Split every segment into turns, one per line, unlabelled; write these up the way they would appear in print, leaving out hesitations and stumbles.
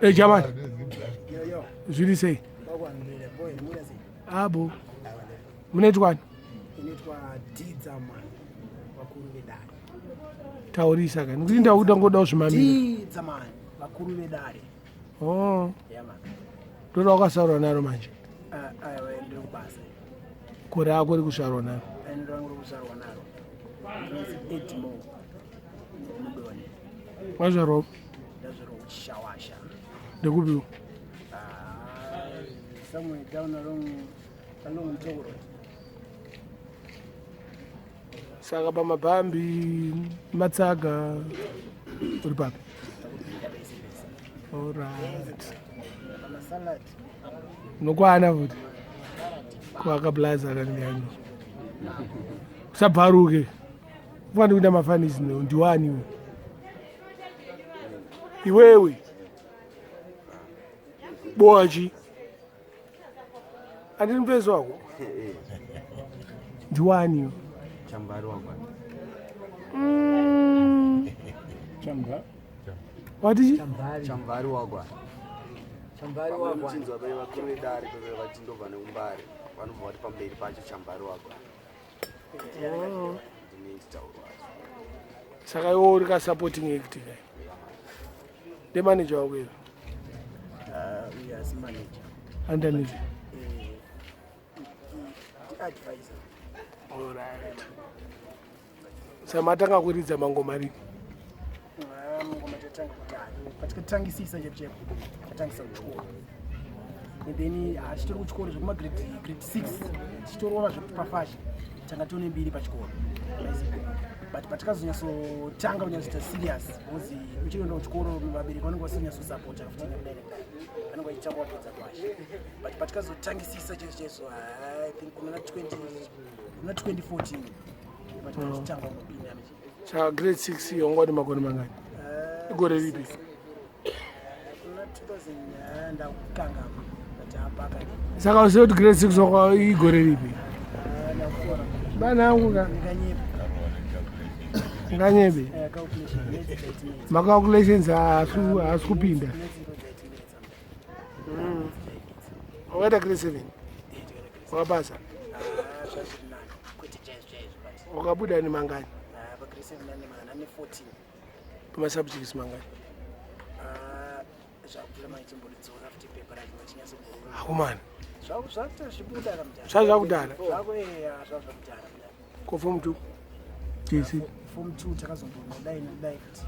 Hey, Jaman. Zviri sei? Abo. Munoitwa ani?
Inoitwa Didzaman vakuru vedare.
Taurisa kani. Kuti ndakuda ngoda zvimamira.
Didzaman vakuru vedare.
Oh.
Yeah man.
Ndoda wakasarwa naro manje.
Ah, aiwa ndiri kubasa.
Gore ako riri kuzvarwa naro.
Ndiro rangu riri kuzvarwa naro. Ndinonzi Edmore Mudoni.
Wazvarwa?
Ndazvarwa kuChishawasha.
Ndekupiwo?
Ah, somewhere down along Mutoko Road.
Saka pamabhambi matsaga uri papi? Alright.
Pamasalad.
Unokwana futi. Kuaka blaza kanyanyo. Usabharuke. Ufane kuita mafanisi ndiwani iwe. Iwewe. Boachi. Andini mupezi wako. Ndiwani iwe.
Chambari wako.
Chambari. Wati?
Chambari wako. Chambari wako. Chinzwa vai vakuru vedare peve vachindobva nekumbare vanobva vati pamberi pacho chambari wako. Ndine chitauro wacho.
Saka iwe uri ka supporting act kai. Ndemanager wako iwe.
Uyu asi manager.
Andanizve.
Advisor.
Alright. Saka matanga kuridza mangoma rini?
Ah, mangoma tatanga kudhara. Patikatangisisa chaipo chaipo tatangisa kuchikoro. And then ah, tichitori kuchikoro zvekuma grade grade 6 tichitorova zvekupafasha tanga tione mbiri pachikoro. But patikazonyatsotanga kunyatsoita serious because uchinoenda kuchikoro vabereki vanenge vasiri kunyatsosapota futi nekudai nekudai vanenge vachitanga wapedza kwasha but patikazotangisisa chaizvo chaizvo ah, I think kuna 20 kuna 2014 patikazotanga kupinda
Saka grade 6 wanga une makore mangani? Igore ripi?
Kuna 2000 ndakukangama but apa
Saka uzive kuti grade 6 wanga igore ripi? Bana angu ka.
Ndinganyepa.
Nganyebe.
Calculation maths dzaitinetsa.
Macalculations haasi kupinda.
Maths ndo dzaitinetsa.
Wakaita grade 7. Wakapasa.
Ah, zvazviri nani kwete chaizvo chaizvo but
Wakabuda nemangani?
ah, pagrade 7 nane mana nane 14.
Pamasubjects mangani?
Ah, zvakupira maichimboridzora futi pepa racho vachinyatsoborora.
Akumana.
Zvakuta zvibuda kamudhara.
Zvazvakudhara.
Zvako eya zvazvakudhara mudhara.
Ko form 2? JC.
Form 2 takazombono dai nekudai kuti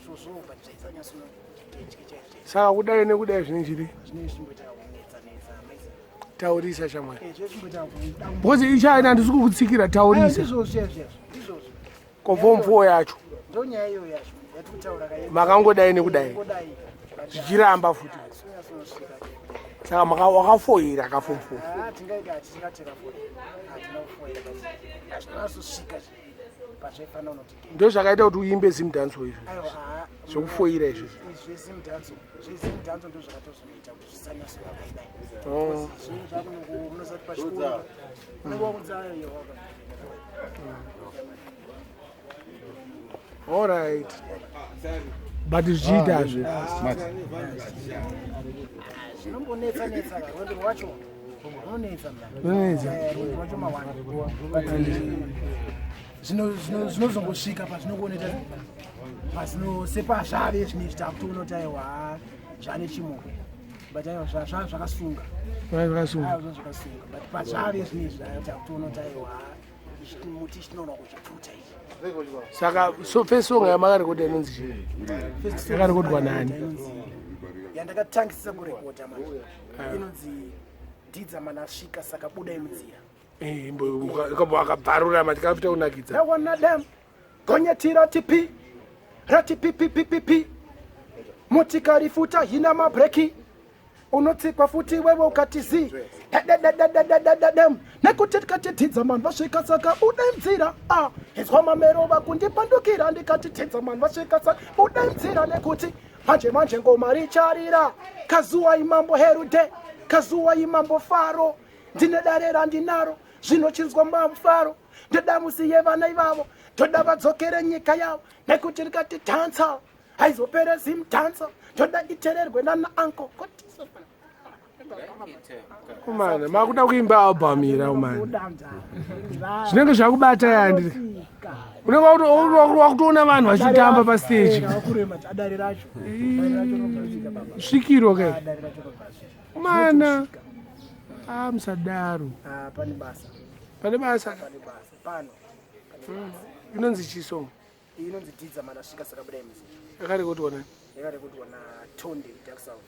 izvozvo but zvaisanyatsonoitya chaizvo.
Saka kudai nekudai zvinenge chiri
Zvinenge zvichimboita kunetsa netsa maisa.
Taurisa shamwari.
Eh, zvinenge zvichimboita kuda.
Because ichaina handisi kukutsikira taurisa.
Ndizvozvo chaizvo ndizvozvo.
Ko form 4 yacho
Ndo nyaya iyoyo yacho yatikutaura kai.
Makangodai nekudai.
Ngodai.
Zvichiramba futi.
Zvinyatsonosvika.
Saka wakafoira ka form 4.
Ah, tingaita hatina tikafoira. Hatina kufoira but hazvinasosvika pazvaifanira kunoti.
Ndo zvakaita kuti uimbe Zimdancehall izvi.
Aiwa, ah,
Zvekufoira izvi.
ZveZimdancehall, zveZimdancehall ndo zvakatozonoita kuti zvisanyatsodaidai.
Oh.
Zvinhu zvakunongo unozati pachikoro unenge wakudzayo waka.
All right. But zvichiita zve.
Zvinombonetsa netsa ka rwendo rwacho runonetsa mna.
Runonetsa.
Eh, rwendo rwacho mawanda. But zvinozongosvika pazvinokuoneta pazvino sepazvave zvinezvi takutoona kuti aiwa zvane chimuko but aiwa zvakasunga.
Zvakasunga.
Aiwa zvakasunga but pazvave zvinezvi takutoona kuti aiwa muti chinoona kuchipfuta ichi.
Saka so first song yamakarekodha inonzi chii? Yakarekodwa nani?
Yandakatangisisa kurekodha manje inonzi Dhidza Mana Asvika Saka Budai Munzira.
Eh, akabvarura mati kafuta kunakidza.
Ndawana dam gonyeti rati pi rati pi pi pi pi pi motikari futa hina mabreki unotsikwa futi wewe ukati zi dadadadadadadadam nekuti tikati Dhidza Man vasvika saka budai munzira. Ah, izwa mamero vakundipandukira ndikati Dhidza Man vasvika saka budai munzira nekuti manje manje ngoma richarira kazuwa imambo Herude kazuwa imambo Faro ndine dare randinaro zvinochinzwa mamufaro ndoda musiye vana ivavo ndoda vadzokere nyika yavo nekuti rikati tansa. Haizopere zimdanso, ndoda itererwe nana anko.
Kumana makuda kuimba album ira umana. Zvinenge zvakubata yandi. Unenge wakutoona vanhu vachitamba pastage. Svikiro ke. Mana. Ah musadaro.
Ah pane basa.
Pane basa.
Pane basa. Pano.
Inonzi chi song?
Iyi inonzi Didza mana svika saka budai music.
Yakarekodwa nani?
Yakarekodwa na Tonde Dark Sound.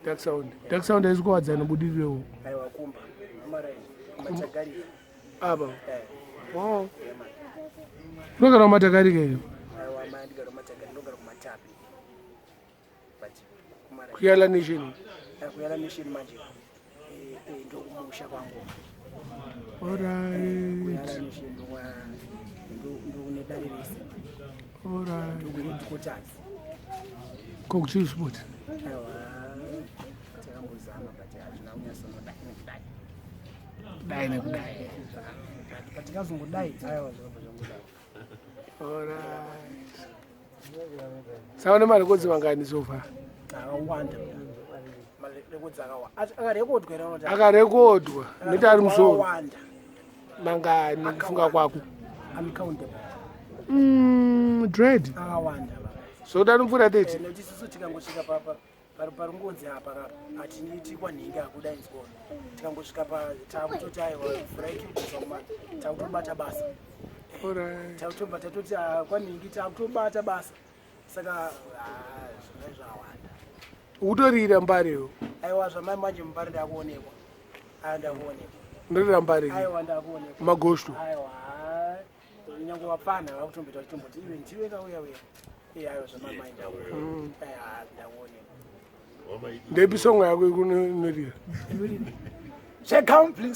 Dark Sound. Dark Sound haisi kuwadzana budirirewo.
Aiwa kumba. Mamarai. Matagarika.
Apa.
Eh.
Wow.
Yeah, man.
Unogara kumatagarika iyo.
Aiwa mai ndigara kumatagarika ndogara kumatapi. But kumarai.
Kuyala Nation.
Eh, Kuyala Nation manje. Eh, eh ndokumusha kwangu.
Alright.
Kuyala Nation ndokwa ndokune dare rese.
Alright.
Ndoku headquarters.
Kokuchiri sport.
Aiwa takambozama but hazvina kunyatsonodai nekudai.
Dai nekudai.
But patikazongodai aiwa zvakabva zvangodai.
Alright. Saka une marekodzi mangani so far?
Akawanda. Marekodzi akawanda. Akarekodwa here anoti?
Akarekodwa. Nekuti ari musoro.
Akawanda.
Mangani kufunga kwako?
Uncountable.
Dread.
Akawanda.
So tanopfuura 30.
Nekuti isusu tikangosvika papa parungonzi apa kapa hatiniiti kwanhingi hakudaidzwa tikangosvika pa takutoti aiwa vhurai kiubisa kumana takutobata basa.
Alright.
Takutobva tatoti ah, kwanhingi takutobata basa saka ah, zvingai zvawanda.
Utorira mbarewo.
Aiwa zvamai manje mubari ndakuonekwa. Aiwa ndakuonekwa.
Ndorira mbare.
Aiwa ndakuonekwa.
Magosto.
Aiwa nyange vapfana vakutomboita vachitomboti iwe ndiwe kauya uya. Iye aiwa zvamai ndakuonekwa. Aiwa ndakuonekwa.
Ndepi song yako ikunorira?
Zvegambling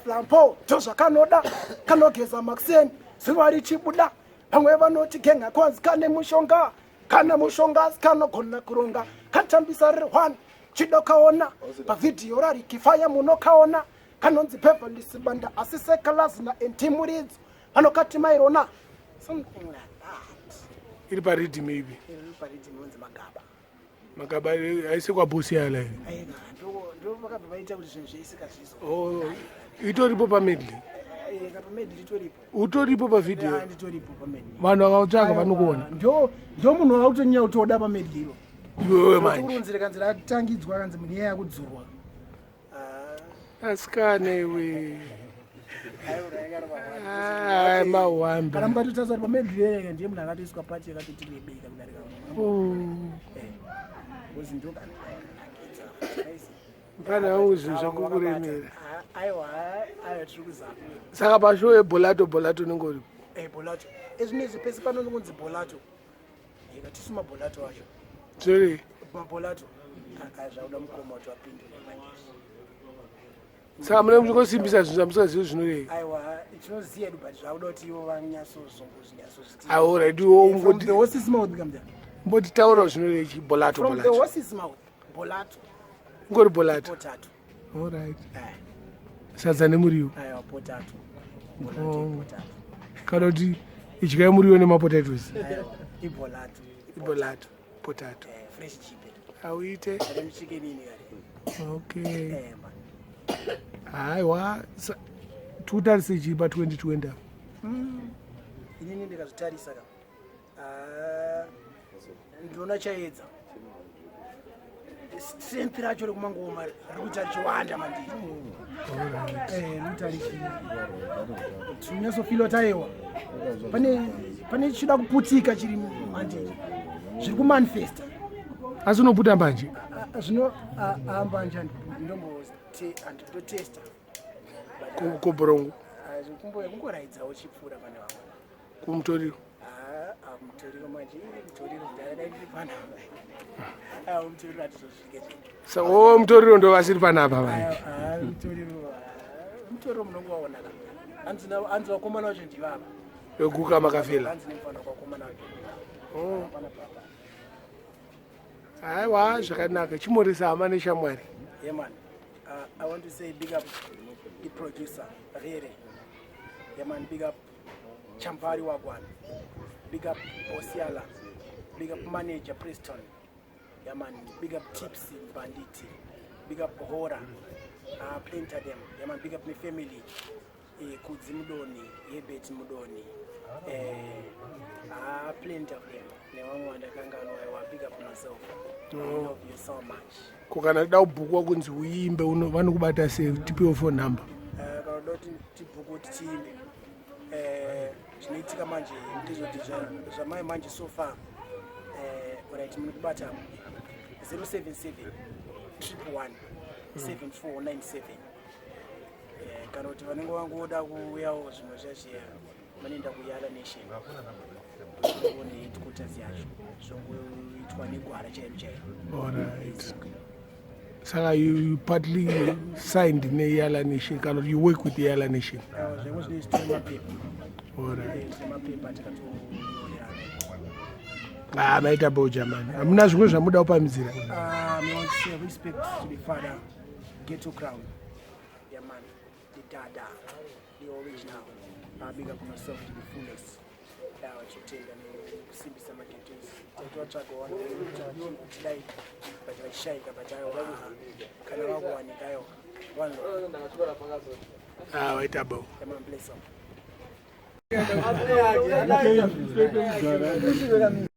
flampo ndozvakanoda kanogeza makuseni zuva richibuda pamwe vanoti genga kwanzi kane mushonga kana mushonga asi kanogona kuronga katambisa riri one chido kaona pavhidhiyo rarikifaya munokaona kanonzi Beverly Sibanda asi sekalazi naentimuridzo vanokati mairona something like that.
Iri pariddim ipi?
Iri pariddim inonzi Magaba.
Magaba haisi kwabosi yala here?
Aiwa ndo vakabva vaita kuti zvinhu zveisika zvizo.
Oh, itoripo pamedley?
Pamedley itoripo.
Utoripo pavhidhiyo?
Nditoripo pamedley.
Vanhu vakautsvaga vanokuona.
Ndo munhu wava kutonyanya kutoda pamedley iro.
Iwewe manje.
Kurunzira kanzi ratangidzwa kanzi munhu iyeye akudzurwa.
Asikane iwe. Ah, mawambe.
Kana mukatotarisa kuti pamedley iyeye ndiye munhu akatoiswa pati yakatoti rebeka kudarika.
Oh.
Because ndo kanakidza.
Mfana wangu zvinhu zvakukuremera.
Aiwa aiwa tiri kuzama.
Saka pashow yebholato bholato unenge uripo.
Eh bholato. Ezvinezvi pese panonzi bholato. Ika tisu mabholato acho.
Sorry.
Mabholato. Zvakuda mukoma kuti vapindure manje.
Saka mune muchingosimbisa zvinhu zvamusingazivi zvinorei.
Aiwa tinoziva hedu but zvakuda kuti ivo vanyatsozongozvinyatsozviti.
Alright iwe
From the horse's mouth kamda.
Mbotitaura zvinorei chi bholato
From the
bholato.
horse's mouth. Bholato.
Ngori bholato.
Potato.
Alright.
Eh.
Sadza nemuriwo.
Aiwa potato. Bholato
Oh.
potato.
Kana kuti idyai muriwo nemapotatoes.
Aiwa ibholato.
Ibholato potato.
Eh fresh chicken.
Auite.
Ane chicken ini kare.
Okay.
Eh man.
Haiwa tutarise chii pa 2020 apa?
Inini ndikazvitarisa ka. Ah, ndinoona chaedza. Strength racho rekumangoma riri kuita richiwanda mandiri. Eh, riri kuita richi. Tinonyatsofila kuti aiwa. Pane chida kuputika chiri mandiri. Zviri kumanifesta.
Asi unoputa mbanje?
Zvino mbanje handindotesta.
Kubhurongo
Kungoraidzawo chipfuura pane vamwe.
Kumutoriro.
Mutoriro manje mutoriro ndakadai ndiri panapa. Mutoriro hatizosvike.
Saka o mutoriro ndo vasiri panapa manje.
Mutoriro mutoriro munongowaona ka. Hanzi vakomana vacho ndivava.
Veguka makafela.
Hanzi nemufana vakomana vacho.
Oh.
Panapa.
Haiwa zvakanaka chimoresa hama neshamwari.
Yeah man. I want to say big up the producer, Rere. Yeah man, big up Champari Wagwan. Big up Osiala. Big up manager Preston. Yeah man, big up Tipsy Banditi. Big up Hora. Plenty of them. Yeah man, big up my family. Kudzi Mudoni, Hebert Mudoni. Plenty of them. Nevamwe vandakanganwa, aiwa, big up myself. I love you so much.
Ko kana da kubhukwa kunzi uimbe, vanokubata sei? Tipiwo phone number.
Kana uda kuti tibhuke kuti tiimbe, zvinoitika manje ndezvoti zvamai manje so far, alright, muri kubata 077 111 7497. Kana kuti vanenge vangoda kuuyawo zvimwe zvazviya, vanoenda kuYala Nation, one headquarters yacho, zvongoitwa negwara chairo chairo.
Alright, saka you partly signed neYala Nation, kana kuti you work with Yala Nation?
Zvimwe zvinenge zvitori mapepa. Zvine mapepa tikatonyorerana.
Ah, maita boja mani. Hamuna zvimwe zvamuda kupamidzira?
I want to say respect to the father, Ghetto Crown. Yeah, man, the dada, the original. Big up myself to the fullest. Yeah, vachitenda nekusimbisa maghettos. Taitovatsvaga vanhu but vachishaika, but aiwa, kana vakuwanika, aiwa, one love.
Ah, waita bo.
Yeah, man, bless up.